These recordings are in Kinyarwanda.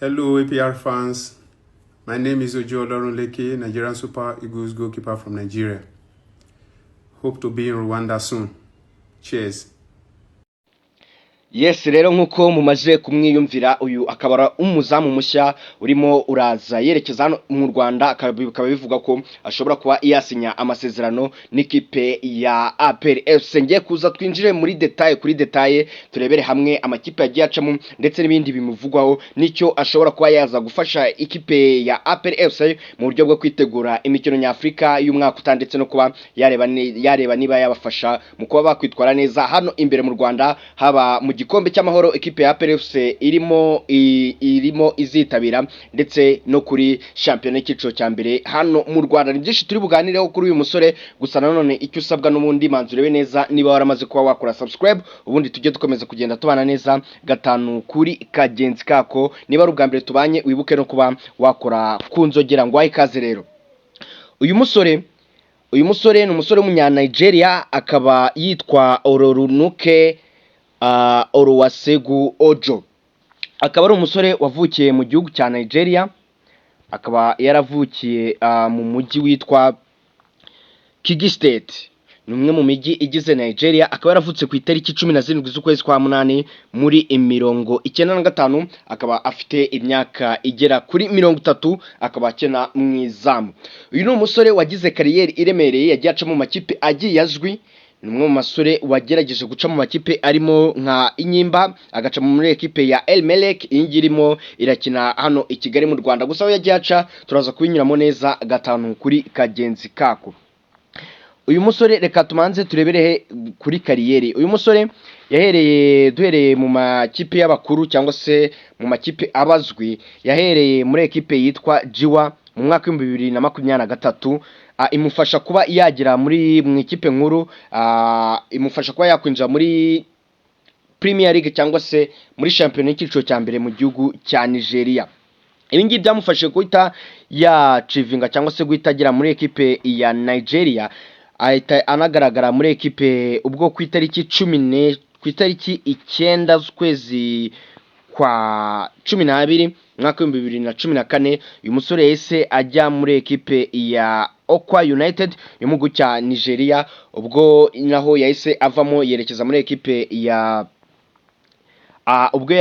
Hello, APR fans. My name is Ojo Olorunleke, Nigerian Super Eagles goalkeeper from Nigeria. Hope to be in Rwanda soon. Cheers. Yes, rero nk'uko mumaze kumwiyumvira, uyu akaba ari umuzamu mushya urimo uraza yerekeza hano mu Rwanda, bikaba bivuga ko ashobora kuba yasinya amasezerano n'ikipe ya APR FC. Ngiye kuza twinjire muri détail kuri détail, turebere hamwe amakipe yagiye acamo ndetse n'ibindi bimuvugwaho n'icyo ashobora kuba yaza gufasha ikipe ya APR FC mu buryo bwo kwitegura imikino nyafurika y'umwaka utaha, ndetse no kuba yareba niba yabafasha mu kuba bakwitwara neza hano imbere mu Rwanda, haba mu gikombe cy'amahoro ikipe ya APR FC irimo izitabira, ndetse no kuri shampiyona y'icyiciro cya mbere hano mu Rwanda. Ni byinshi turi buganireho kuri uyu musore. Gusa nanone icyo usabwa n'ubundi, manza urebe neza niba waramaze kuba wakora subscribe, ubundi tujye dukomeza kugenda tubana neza gatanu kuri kagenzi kako. Niba ari ubwa mbere tubanye, wibuke no kuba wakora ku nzogera ngo wahe ikaze. Rero uyu musore ni umusore w'umunya-Nigeria, akaba yitwa Olorunleke Oluwasegun Ojo, akaba ari umusore wavukiye mu gihugu cya Nigeria, akaba yaravukiye mu mujyi witwa Kogi State, ni umwe mu mijyi igize Nigeria. Akaba yaravutse ku itariki 17 z'ukwezi kwa munani muri 95, akaba afite imyaka igera kuri 30, akaba akina mu izamu. Uyu ni umusore wagize carrière iremereye, yagiye aca mu makipe agiye azwi. Ni umwe mu basore wagerageje guca mu makipe arimo nka Enyimba, agaca muri ekipe ya El Merreikh, iyi ngiyi irimo irakina hano i Kigali mu Rwanda. Gusa aho yagiye aca turaza kubinyuramo neza gatanu kuri kagenzi kako. Uyu musore, reka tumanze turebere kuri carrière uyu musore yahereye. Duhereye mu makipe y'abakuru cyangwa se mu makipe abazwi, yahereye muri ekipe yitwa Giwa mu mwaka w'2023, imufasha kuba yagera muri mu ikipe nkuru, imufasha kuba yakwinjira muri Premier League cyangwa se muri shampiyona y'icyiciro cya mbere mu gihugu cya Nigeria. Ibi ngibi byamufashije guhita yachievinga cyangwa se guhita agera muri ekipe ya Nigeria, ahita anagaragara muri ekipe. Ubwo ku itariki 9 z'ukwezi kwa 12 umwaka w'2014, uyu musore yahise ajya muri ekipe ya Akwa United yo mu gihugu cya Nigeria. Ubwo naho yahise avamo yerekeza muri ekipe ya ubwo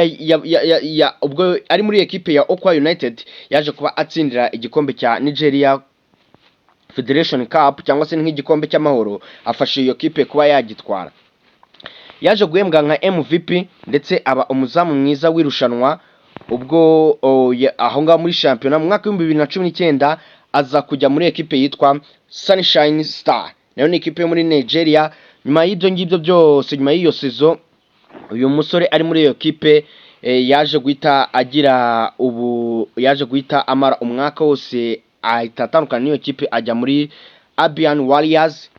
ubwo ari muri ekipe ya Akwa United, yaje kuba atsindira igikombe cya Nigeria Federation Cup cyangwa se nk'igikombe cy'amahoro, afasha iyo kipe kuba yagitwara. Yaje guhembwa nka MVP ndetse aba umuzamu mwiza w'irushanwa ubwo aho ngaho muri shampiyona. Mu mwaka w'2019 aza kujya muri ekipe yitwa Sunshine Star, nayo ni ikipe yo muri Nigeria. Nyuma y'ibyo ngibyo byose, nyuma y'iyo saison uyu musore ari muri iyo kipe, yaje guhita agira ubu yaje guhita amara umwaka wose, ahita atandukana n'iyo kipe, ajya muri Abia Warriors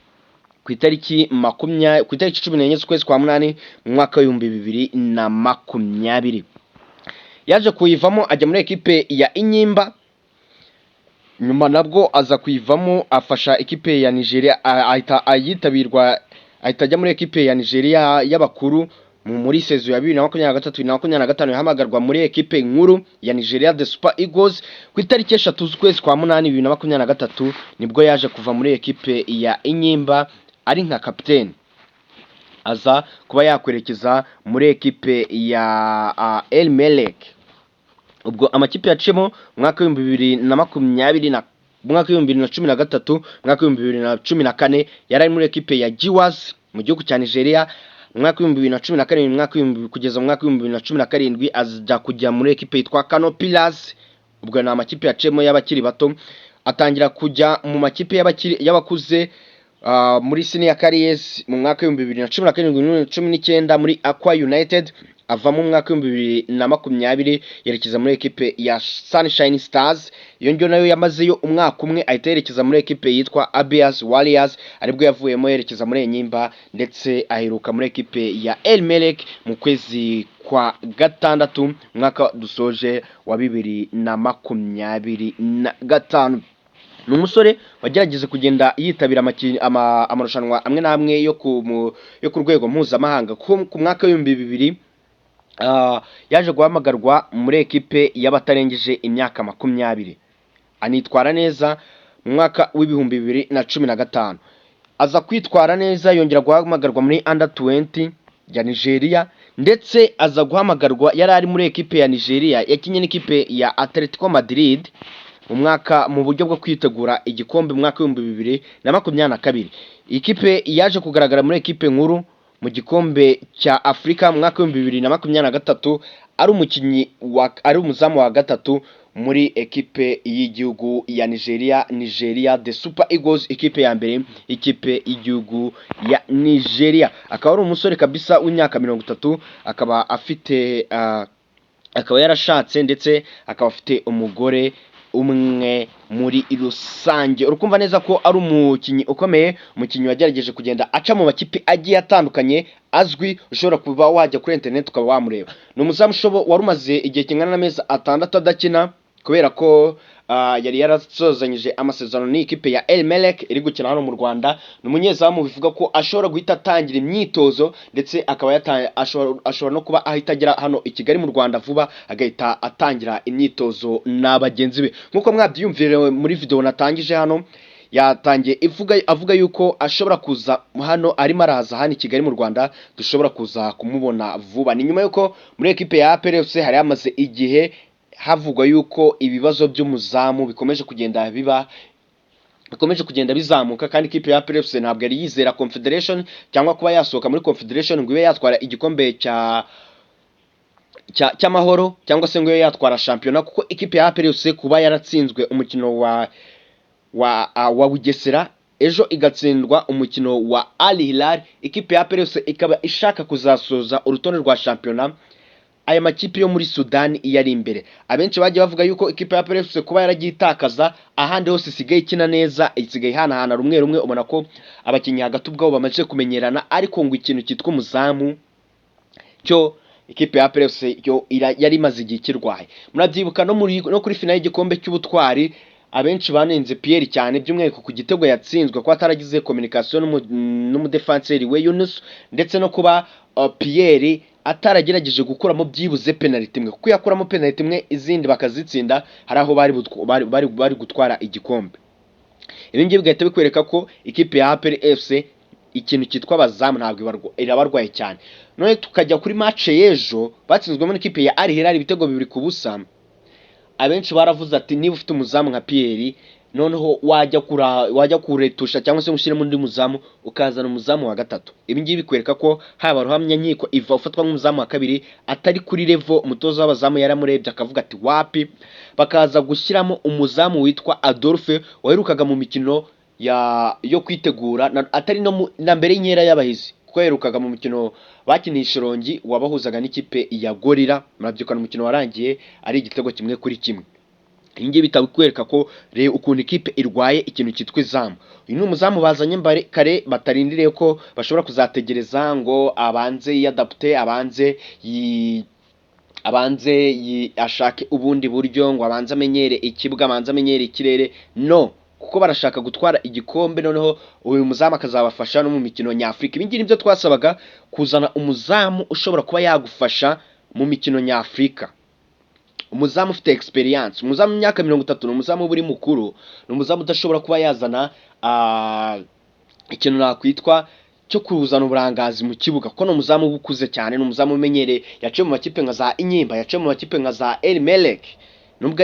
ku itariki 14 z'ukwezi kwa munani mu mwaka w'2020. Yaje kuyivamo ajya muri ekipe ya Enyimba. Nyuma nabwo aza kuyivamo, afasha ekipe ya Nigeria, ahita ayitabirwa, ahita ajya muri ekipe ya Nigeria y'abakuru. Muri saison ya 2023, 2025 yahamagarwa muri ekipe nkuru ya Nigeria, The Super Eagles. Ku itariki 3 z'ukwezi kwa munani 2023 nibwo yaje kuva muri ekipe ya Enyimba ari nka kapiteni, aza kuba yakwerekeza muri ekipe ya El Merreikh. Ubwo amakipe yaciyemo mu mwaka w'2020 na mu mwaka w'2013, mu mwaka w'2014 yari ari muri ekipe ya Giwas mu gihugu cya Nigeria. Mu mwaka w'2017, mu mwaka w'ibihumbi kugeza mu mwaka w'2017 aza kujya muri ekipe yitwa Kano Pillars. Ubwo ni amakipe yaciyemo y'abakiri bato, atangira kujya mu makipe y'abakuze muri senior careers mu mwaka w'2017, 2019 muri Akwa United. Avamo mu mwaka w'2020 yerekeza muri ekipe ya Sunshine Stars. Iyo ngiyo nayo yamazeyo umwaka umwe, ahita yerekeza muri ekipe yitwa Abia Warriors, aribwo yavuyemo yerekeza muri Enyimba, ndetse aheruka muri ekipe ya El Merreikh mu kwezi kwa gatandatu umwaka dusoje wa 2025. Ni umusore wagerageje kugenda yitabira amarushanwa amwe n'amwe yo ku rwego mpuzamahanga. Ku mwaka w'ibihumbi bibiri Yaje guhamagarwa muri ekipe y'abatarengeje imyaka 20, anitwara neza mu mwaka w'2015, aza kwitwara neza, yongera guhamagarwa muri under 20 ya Nigeria, ndetse aza guhamagarwa yari ari muri ekipe ya Nigeria yakinnye n'ikipe ya Atletico Madrid mu mwaka mu buryo bwo kwitegura igikombe mu mwaka w'2022. Ikipe yaje kugaragara muri ekipe nkuru mu gikombe cya Afurika mu mwaka w'2023, ari umukinnyi wa ari umuzamu wa gatatu muri ekipe y'igihugu ya Nigeria, Nigeria the Super Eagles, ikipe ya mbere, ikipe y'igihugu ya Nigeria. Akaba ari umusore kabisa w'imyaka 30, akaba afite akaba yarashatse, ndetse akaba afite umugore umwe. Muri rusange urukumva neza ko ari umukinnyi ukomeye, umukinnyi wagerageje kugenda aca mu makipe agiye atandukanye azwi, ushobora kuba wajya kuri internet ukaba wamureba. Ni umuzamu wari umaze igihe kingana n'amezi 6 adakina, kubera ko yari yarasozanyije amasezerano n'ikipe ya El Merreikh iri gukina hano mu Rwanda. Ni umunyezamu bivuga ko ashobora guhita atangira imyitozo, ndetse akaba ashobora no kuba ahita agera hano i Kigali mu Rwanda vuba, agahita atangira imyitozo na bagenzi be. Nk'uko mwabyiyumvire muri video natangije hano, yatangiye ivuga avuga yuko ashobora kuza hano, arimo araza hano i Kigali mu Rwanda, dushobora kuza kumubona vuba. Ni nyuma yuko muri ekipe ya APR FC hari hamaze igihe havugwa yuko ibibazo by'umuzamu bikomeje kugenda biba, bikomeje kugenda bizamuka, kandi ikipe ya APR FC ntabwo yari yizera Confederation cyangwa kuba yasohoka muri Confederation ngo ibe yatwara igikombe cya cy'amahoro, cyangwa se ngo ibe yatwara shampiyona, kuko ikipe ya APR FC kuba yaratsinzwe umukino wa Bugesera, ejo igatsindwa umukino wa Al Hilal, ikipe ya APR FC ikaba ishaka kuzasoza urutonde rwa shampiyona aya makipe yo muri Sudani iyo ari imbere. Abenshi bagiye bavuga yuko ikipe ya APR FC kuba yaragiye itakaza ahandi hose isigaye ikina neza, isigaye ihanahana rumwe rumwe, ubona ko abakinnyi hagati ubwabo bamaze kumenyerana, ariko ngo ikintu cyitwa umuzamu cyo ikipe ya APR FC yo yari imaze igihe kirwaye. Murabyibuka no kuri finale y'igikombe cy'ubutwari, abenshi banenze Pierre cyane, by'umwihariko ku gitego yatsinzwe, ko ataragize communication n'umudefanseri we Yunus, ndetse no kuba Pierre ataragerageje gukuramo byibuze penalty imwe, kuko yakuramo penalty imwe izindi bakazitsinda, hari aho bari gutwara igikombe. Ibi ngibi bigahita bikwereka ko ikipe ya APR FC ikintu cyitwa abazamu ntabwo irabarwaye cyane. None tukajya kuri match y'ejo batsinzwemo n'ikipe ya Al Hilal ibitego 2-0. Abenshi baravuze ati: "Niba ufite umuzamu nka Pierre, noneho wajya kuretusha cyangwa se ushyiremo undi muzamu, ukazana umuzamu wa gatatu." Ibi ngibi bikwereka ko haba Ruhamya Nkiko Iva ufatwa nk'umuzamu wa kabiri atari kuri level, umutoza w'abazamu yaramurebye akavuga ati: "Wapi." Bakaza gushyiramo umuzamu witwa Adolphe waherukaga mu mikino yo kwitegura atari no na mbere y'inkera y'abahizi, kuko yaherukaga mu mukino bakiniye Shyorongi wabahuzaga n'ikipe ya Gorilla. Murabyukana umukino warangiye ari igitego 1-1. Ibi ngibi bikwereka ko reba ukuntu ikipe irwaye ikintu cyitwa izamu. Uyu ni umuzamu bazanye mbere kare, batarindiriye ko bashobora kuzategereza ngo abanze yiyadapte, abanze ashake ubundi buryo, ngo abanze amenyere ikibuga, abanze amenyere ikirere. No kuko barashaka gutwara igikombe, noneho uyu muzamu akazabafasha no mu mikino nyafurika. Ibi ngibi nibyo twasabaga, kuzana umuzamu ushobora kuba yagufasha mu mikino nyafurika, umuzamu ufite experience. Umuzamu w'imyaka 30 ni umuzamu uba uri mukuru, ni umuzamu udashobora kuba yazana ikintu nakwitwa cyo kuzana uburangazi mu kibuga, kuko ni umuzamu uba ukuze cyane, ni umuzamu umenyereye, yaciye mu makipe nka za Inyimba, yaciye mu makipe nka za El Merreikh. Nubwo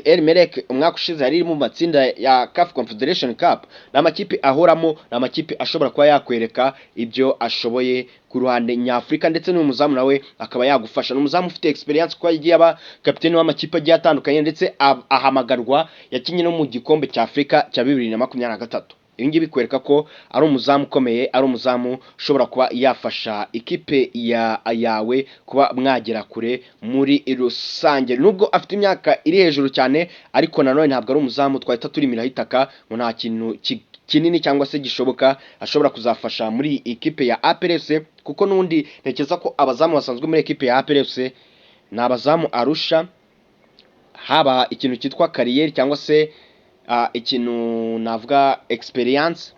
El Merreikh umwaka ushize yari iri mu matsinda ya CAF Confederation Cup, ni amakipe ahoramo, ni amakipe ashobora kuba yakwereka ibyo ashoboye ku ruhande nyafurika, ndetse n'uyu muzamu nawe akaba yagufasha. Ni umuzamu ufite experience kuko yagiye aba kapiteni w'amakipe agiye atandukanye, ndetse ahamagarwa, yakinnye no mu gikombe cya Afurika cya 2023. Ibi ngibi bikwereka ko ari umuzamu ukomeye, ari umuzamu ushobora kuba yafasha ikipe yawe kuba mwagera kure muri rusange. Nubwo afite imyaka iri hejuru cyane, ariko nanone ntabwo ari umuzamu twahita turimiraho itaka ngo nta kintu kinini cyangwa se gishoboka ashobora kuzafasha muri ikipe ya APR FC, kuko n'ubundi ntekereza ko abazamu basanzwe muri ekipe ya APR FC ni abazamu arusha, haba ikintu cyitwa carrière cyangwa se ikintu navuga experience.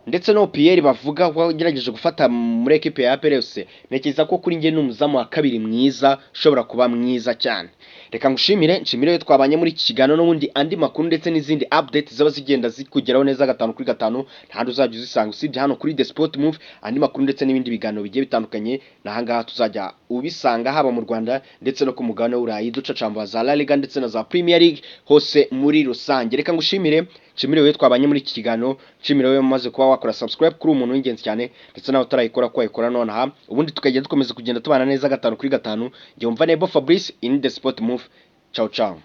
Ndetse no Pierre bavuga wagerageje gufata muri ekipe ya APR FC, ntekereza ko kuri njye ni umuzamu wa kabiri mwiza, ushobora kuba mwiza cyane. Reka ngushimire, nshimire iyo twabanye muri iki kiganiro. N'ubundi andi makuru ndetse n'izindi update zaba zigenda zikugeraho neza gatanu kuri gatanu, ntahandi uzajya uzisanga usibye hano kuri The Sport Move. Andi makuru ndetse n'ibindi biganiro bigiye bitandukanye ni ahangaha tuzajya ubisanga, haba mu Rwanda ndetse no ku mugabane w'Uburayi, ducacamba za La Liga ndetse na za Premier League hose muri rusange. Reka ngushimire, nshimire wowe twabanye muri iki kiganiro, nshimire wowe umaze kuba wakora subscribe kuri umuntu w'ingenzi cyane, ndetse nawe utarayikora ko wayikora nonaha, ubundi tukajya dukomeza kugenda tubana neza gatanu kuri gatanu. Njye wumva Nebo Fabrice in The Sport Move. Ciao ciao.